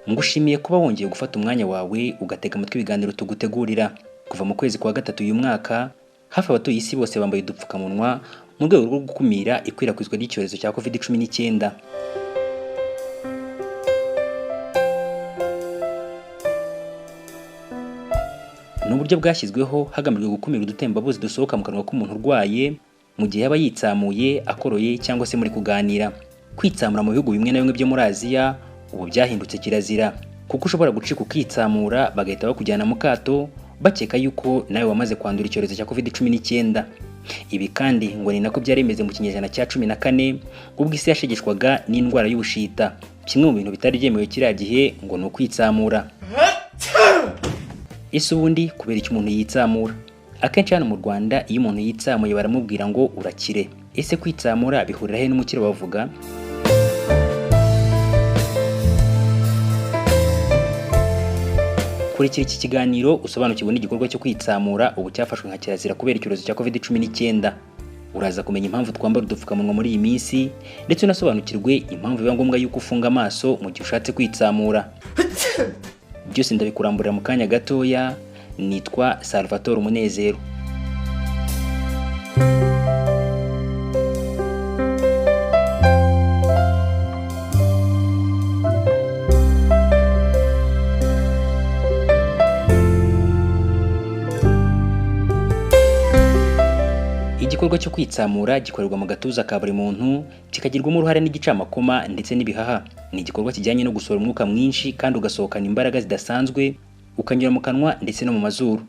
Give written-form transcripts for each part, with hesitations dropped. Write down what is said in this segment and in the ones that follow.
Ngushimiye kuba wongeye gufata umwanya wawe ugatega amatwi ibiganiro tugutegurira. Kuva mu kwezi kwa gatatu uyu mwaka, hafi abatuye isi bose bambaye udupfukamunwa mu rwego rwo gukumira ikwirakwizwa ry'icyorezo cya COVID-19. Ni uburyo bwashyizweho hagamijwe gukumira udutembabuzi dusohoka mu kanwa k'umuntu urwaye mu gihe yaba yitsamuye, akoroye cyangwa se muri kuganira. Kwitsamura mu bihugu bimwe na bimwe byo muri Aziya ubu byahindutse kirazira, kuko ushobora gucika ukitsamura bagahita bakujyana mu kato bakeka yuko nawe wamaze kwandura icyorezo cya COVID-19. Ibi kandi ngo ni nako byari bimeze mu kinyejana cya 14 ubwo isi yashegeshwaga n'indwara y'ubushita. Kimwe mu bintu bitari byemewe kiriya gihe ngo ni ukwitsamura. Ese ubundi kubera icyo umuntu yitsamura? Akenshi hano mu Rwanda iyo umuntu yitsamuye baramubwira ngo urakire. Ese kwitsamura bihurira he n'umukiro bavuga? Kurikira iki kiganiro usobanukirwe n'igikorwa cyo kwitsamura ubu cyafashwe nka kirazira kubera icyorezo cya COVID-19. Uraza kumenya impamvu twambara udupfukamunwa muri iyi minsi, ndetse unasobanukirwe impamvu biba ngombwa yuko ufunga amaso mu gihe ushatse kwitsamura. Byose ndabikuramburira mu kanya gatoya. Nitwa Salvatore Umunezero. Igikorwa cyo kwitsamura gikorerwa mu gatuza ka buri muntu, kikagirwamo uruhare n'igicamakoma ndetse n'ibihaha. Ni igikorwa kijyanye no gusohora umwuka mwinshi kandi ugasohokana imbaraga zidasanzwe, ukanyura mu kanwa ndetse no mu mazuru.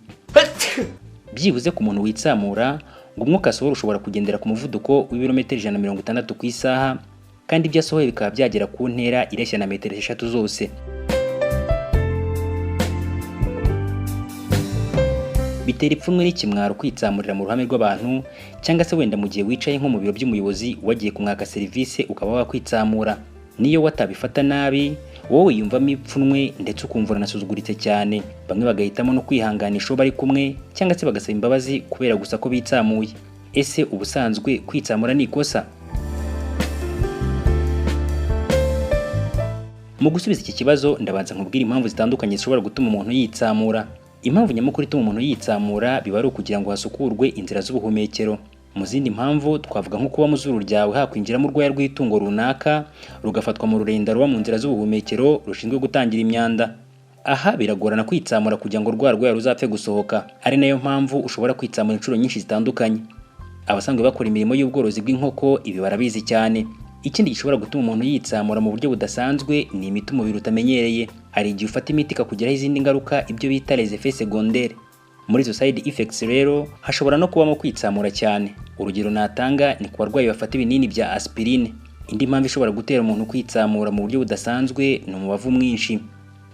Byibuze ku muntu witsamura, ngo umwuka asohora ushobora kugendera ku muvuduko w'ibirometero 160 ku isaha, kandi ibyo asohoye bikaba byagera ku ntera ireshya na metero 3 zose. Bitera ipfunwe n'ikimwaro kwitsamurira mu ruhame rw'abantu, cyangwa se wenda mu gihe wicaye nko mu biro by'umuyobozi wagiye kumwaka serivisi ukaba wakwitsamura. Niyo watabifata nabi, wowe wiyumvamo ipfunwe ndetse ukumva uranasuzuguritse cyane. Bamwe bagahitamo no kwihanganisha uwo bari kumwe cyangwa se bagasaba imbabazi kubera gusa ko bitsamuye. Ese ubusanzwe kwitsamura ni ikosa? Mu gusubiza iki kibazo ndabanza nkubwira impamvu zitandukanye zishobora gutuma umuntu yitsamura. Impamvu nyamukuru ituma umuntu yitsamura biba ari ukugira ngo hasukurwe inzira z'ubuhumekero. Mu zindi mpamvu twavuga nko kuba mu zuru ryawe hakwinjiramo urwaya rw'itungo runaka rugafatwa mu rurenda ruba mu nzira z'ubuhumekero rushinzwe gutangira imyanda. Aha biragorana kwitsamura kugira ngo rwa rwaya ruzapfe gusohoka, ari nayo mpamvu ushobora kwitsamura inshuro nyinshi zitandukanye. Abasanzwe bakora imirimo y'ubworozi bw'inkoko ibi barabizi cyane. Ikindi gishobora gutuma umuntu yitsamura mu buryo budasanzwe ni imiti umubiri utamenyereye. Hari igihe ufata imiti ikakugiraho izindi ngaruka, ibyo bita les effets secondaires. Muri izo side effects rero hashobora no kubamo kwitsamura cyane. Urugero natanga ni ku barwayi bafata ibinini bya aspirine. Indi mpamvu ishobora gutera umuntu kwitsamura mu buryo budasanzwe ni umubavu mwinshi.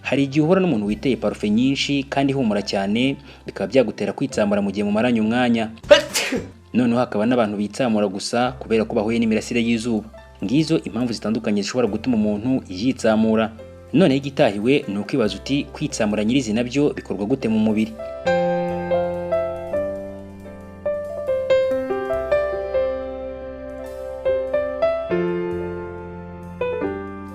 Hari igihe uhura n'umuntu witeye parufe nyinshi kandi ihumura cyane, bikaba byagutera kwitsamura mu gihe mumaranye umwanya. Noneho hakaba n'abantu bitsamura gusa kubera ko bahuye n'imirasire y'izuba. Ngizo impamvu zitandukanye zishobora gutuma umuntu yitsamura. Noneho igitahiwe ni ukwibaza uti kwitsamura nyirizina byo bikorwa gute mu mubiri?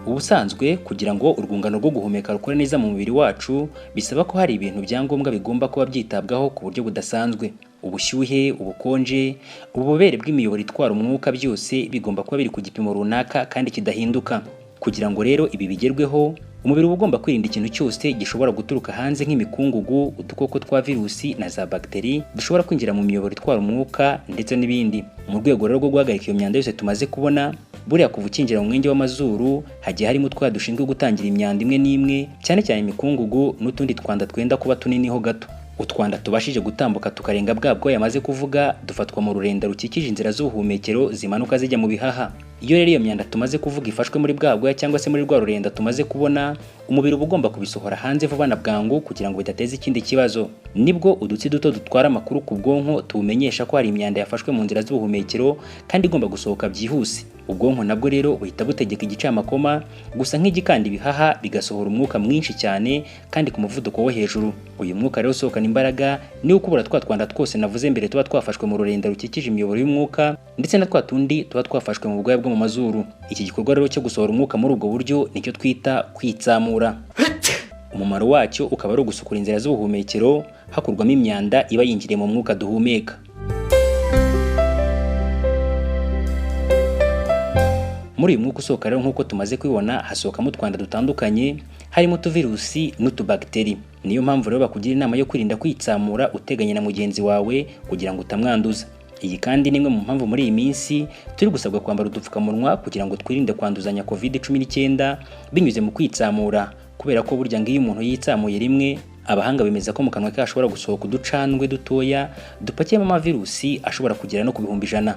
Ubusanzwe kugira ngo urwungano rwo guhumeka rukore neza mu mubiri wacu, bisaba ko hari ibintu bya ngombwa bigomba kuba byitabwaho ku buryo budasanzwe. Ubushyuhe, ubukonje, ububobere bw'imiyoboro itwara umwuka byose bigomba kuba biri ku gipimo runaka kandi kidahinduka. Kugira ngo rero ibi bigerweho, umubiri uba ugomba kwirinda ikintu cyose gishobora guturuka hanze nk'imikungugu, udukoko twa virusi na za bagiteri dushobora kwinjira mu miyoboro itwara umwuka ndetse n'ibindi. Mu rwego rero rwo guhagarika iyo myanda yose tumaze kubona, buriya kuva ukinjira mu mwenge w'amazuru hagiye harimo utwaya dushinzwe gutangira imyanda imwe n'imwe, cyane cyane imikungugu n'utundi twanda twenda kuba tunini ho gato. Utwanda tubashije gutambuka tukarenga bwa bwo yamaze kuvuga dufatwa mu rurenda rukikije inzira z'ubuhumekero zimanuka zijya mu bihaha. Iyo rero iyo myanda tumaze kuvuga ifashwe muri bwa bwoya cyangwa se muri rwa rurenda tumaze kubona, umubiri uba ugomba kubisohora hanze vuba na bwangu kugira ngo bidateza ikindi kibazo. Nibwo udutsi duto dutwara amakuru ku bwonko tubumenyesha ko hari imyanda yafashwe mu nzira z'ubuhumekero kandi igomba gusohoka byihuse. Ubwonko nabwo rero buhita butegeka igicamakoma gusa nk'igikanda ibihaha bigasohora umwuka mwinshi cyane kandi ku muvuduko wo hejuru. Uyu mwuka rero usohokana imbaraga niwo ukubura twa twanda twose navuze mbere tuba twafashwe mu rurenda rukikije imiyoboro y'umwuka ndetse na twa tundi tuba twafashwe mu bwoya bwo mu mu mazuru. Iki gikorwa rero cyo gusohora umwuka muri ubwo buryo nicyo twita kwitsamura. Umumaro wacyo ukaba ari ugusukura inzira z'ubuhumekero hakurwamo imyanda iba yinjiriye mu mwuka duhumeka. Muri uyu mwuka usohoka rero nk'uko tumaze kubibona hasohokamo utwanda dutandukanye harimo utuvirusi n'utubagiteri. Niyo mpamvu rero bakugira inama yo kwirinda kwitsamura uteganye na mugenzi wawe kugira ngo utamwanduza. Iyi kandi ni imwe mu mpamvu muri iyi minsi turi gusabwa kwambara udupfukamunwa kugira ngo twirinde kwanduzanya COVID-19 binyuze mu kwitsamura, kubera ko burya ngo iyo umuntu yitsamuye rimwe, abahanga bemeza ko mu kanwa ke hashobora gusohoka uducandwe dutoya dupakiyemo amavirusi ashobora kugera no ku 100,000.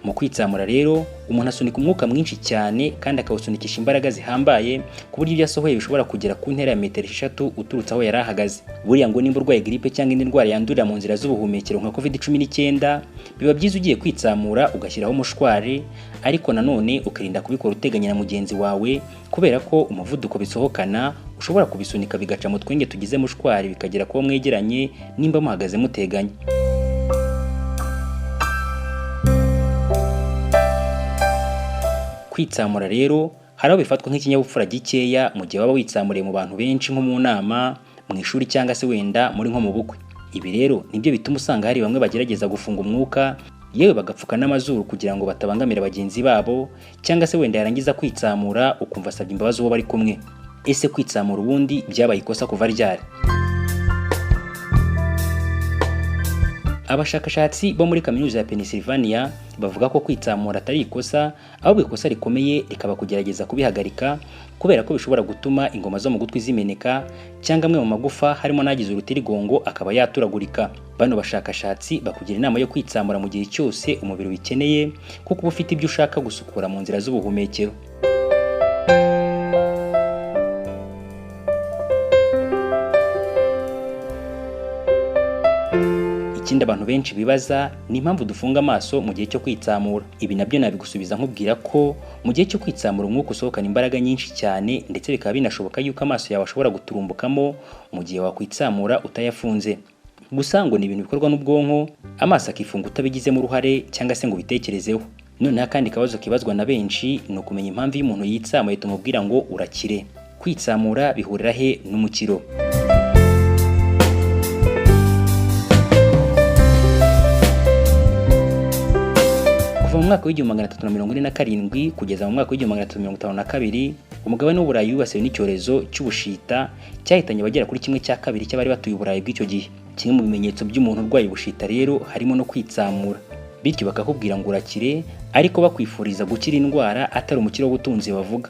Mu kwitsamura rero umuntu asunika umwuka mwinshi cyane kandi akawusunikisha imbaraga zihambaye ku buryo ibyo asohoye bishobora kugera ku ntera ya metero 6 uturutse aho yari ahagaze. Buriya ngo nimba urwaye gripe cyangwa indi ndwara yandurira mu nzira z'ubuhumekero nka COVID-19, biba byiza ugiye kwitsamura ugashyiraho umushwari, ariko nanone ukirinda kubikora uteganya na mugenzi wawe, kubera ko umuvuduko bisohokana ushobora kubisunika bigaca mu twenge tugize mushwari bikagera kuba mwegeranye nimba muhagaze muteganye. Kwitsamura rero hari aho bifatwa nk'ikinyabupfura gikeya mu gihe waba witsamuriye mu bantu benshi nko mu nama, mu ishuri cyangwa se wenda muri nko mu bukwe. Ibi rero nibyo bituma usanga hari bamwe bagerageza gufunga umwuka yewe bagapfuka n'amazuru kugira ngo batabangamira bagenzi babo, cyangwa se wenda yarangiza kwitsamura ukumva asabye imbabazi uwo bari kumwe. Ese kwitsamura ubundi byabaye ikosa kuva ryari? Abashakashatsi bo muri kaminuza ya Pennsylvania bavuga ko kwitsamura atari ikosa, ahubwo ikosa rikomeye rikaba kugerageza kubihagarika, kubera ko bishobora gutuma ingoma zo mu gutwi zimeneka cyangwa amwe mu magufa harimo n'agize urutirigongo akaba yaturagurika. Bano bashakashatsi bakugira inama yo kwitsamura mu gihe cyose umubiri ubikeneye, kuko uba ufite ibyo ushaka gusukura mu nzira z'ubuhumekero. Ikindi abantu benshi bibaza ni impamvu dufunga amaso mu gihe cyo kwitsamura. Ibi nabyo nabigusubiza nkubwira ko mu gihe cyo kwitsamura umwuka usohokana imbaraga nyinshi cyane, ndetse bikaba binashoboka yuko amaso yawe ashobora guturumbukamo mu gihe wakwitsamura utayafunze. Gusa ngo ni ibintu bikorwa n'ubwonko, amaso akifunga utabigizemo uruhare cyangwa se ngo ubitekerezeho. Noneho akandi kabazo kibazwa na benshi ni ukumenya impamvu iyo umuntu yitsamuye tumubwira ngo urakire. Kwitsamura bihurira he n'umukiro? Kuva mu mwaka w'1347 kugeza mu mwaka w'1352, umugabane w'Uburayi wibasiwe n'icyorezo cy'ubushita cyahitanye abagera kuri 1/2 cy'abari batuye Uburayi bw'icyo gihe. Kimwe mu bimenyetso by'umuntu urwaye ubushita rero harimo no kwitsamura, bityo bakakubwira ngo urakire, ariko bakwifuriza gukira indwara atari umukiro w'ubutunzi bavuga.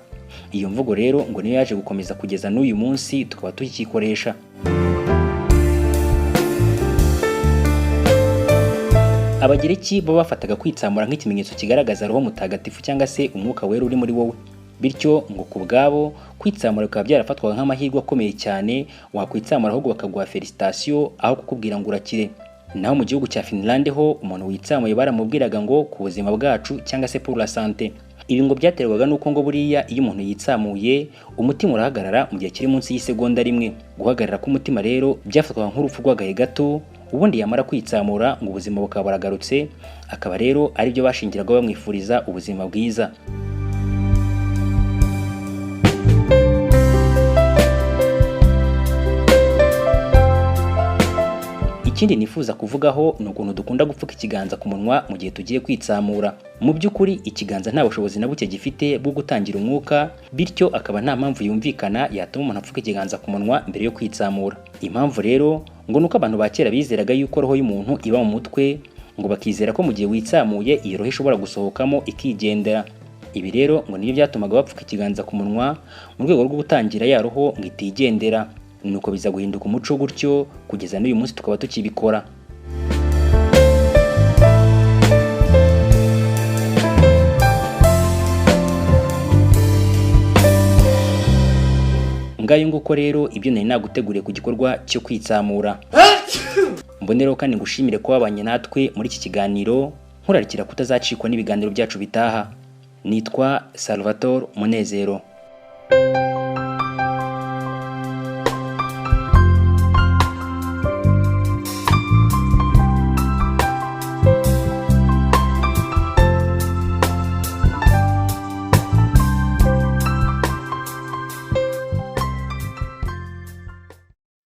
Iyo mvugo rero ngo niyo yaje gukomeza kugeza n'uyu munsi tukaba tukiyikoresha. Abagereki bo bafataga kwitsamura nk'ikimenyetso kigaragaza roho mutagatifu cyangwa se umwuka wera uri muri wowe. Bityo ngo ku bwabo kwitsamura bikaba byarafatwaga nk'amahirwe akomeye cyane, wakwitsamura ahubwo bakaguha felicitation aho kukubwira ngo urakire. Naho mu gihugu cya Finland ho umuntu witsamuye baramubwiraga ngo ku buzima bwacu cyangwa se pour la santé. Ibi ngo byaterwaga nuko ngo buriya iyo umuntu yitsamuye umutima urahagarara mu gihe kiri munsi y'isegonda rimwe. Guhagarara k'umutima rero byafatwaga nk'urupfu rw'agahe gato, ubundi yamara kwitsamura ngo ubuzima bukaba buragarutse, akaba rero aribyo bashingiraga bamwifuriza ubuzima bwiza. Ikindi nifuza kuvugaho ni ukuntu dukunda gupfuka ikiganza ku munwa mu gihe tugiye kwitsamura. Mu by'ukuri ikiganza nta bushobozi na buke gifite bwo gutangira umwuka, bityo akaba nta mpamvu yumvikana yatuma umuntu apfuka ikiganza ku munwa mbere yo kwitsamura. Impamvu rero ngo nuko abantu ba kera bizeraga yuko roho y'umuntu iba mu mutwe, ngo bakizera ko mu gihe witsamuye iyo roho ishobora gusohokamo ikigendera. Ibi rero ngo nibyo byatumaga bapfuka ikiganza ku munwa mu rwego rwo gutangira ya roho ngo itigendera. Nuko biza guhinduka umuco gutyo kugeza n'uyu munsi tukaba tukibikora. Ngayo nguko rero ibyo nari naguteguriye ku gikorwa cyo kwitsamura. Mboneraho kandi ngushimire ko wabanye natwe muri iki kiganiro, nkurarikira kutazacikwa n'ibiganiro byacu bitaha. Nitwa Salvatore Munezero.